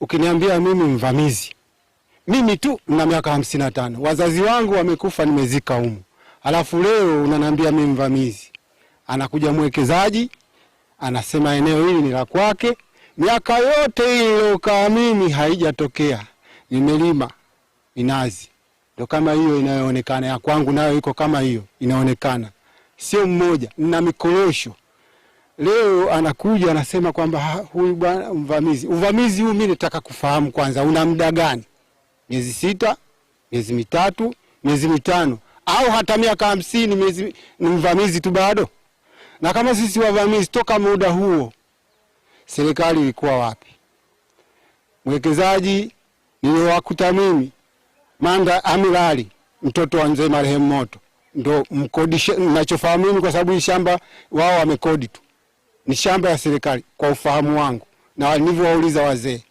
Ukiniambia mimi mvamizi, mimi tu na miaka 55, wazazi wangu wamekufa, nimezika humu, alafu leo unaniambia mimi mvamizi. Anakuja mwekezaji anasema eneo hili ni la kwake. Miaka yote hii niliokaa mimi haijatokea, nimelima minazi ndo kama hiyo inayoonekana ya kwangu, nayo iko kama hiyo inaonekana, sio mmoja na mikorosho. Leo anakuja anasema kwamba huyu bwana mvamizi. Uvamizi huu mimi nataka kufahamu kwanza, una muda gani? Miezi 6, miezi 3, miezi 5 au hata miaka 50? Miezi ni mvamizi tu bado? Na kama sisi wavamizi toka muda huo, serikali ilikuwa wapi? Mwekezaji niliwakuta mimi Manda Amilali, mtoto wa mzee marehemu Moto, ndo mkodisha. Ninachofahamu mimi, kwa sababu hii shamba wao wamekodi tu, ni shamba ya serikali kwa ufahamu wangu na nilivyowauliza wazee.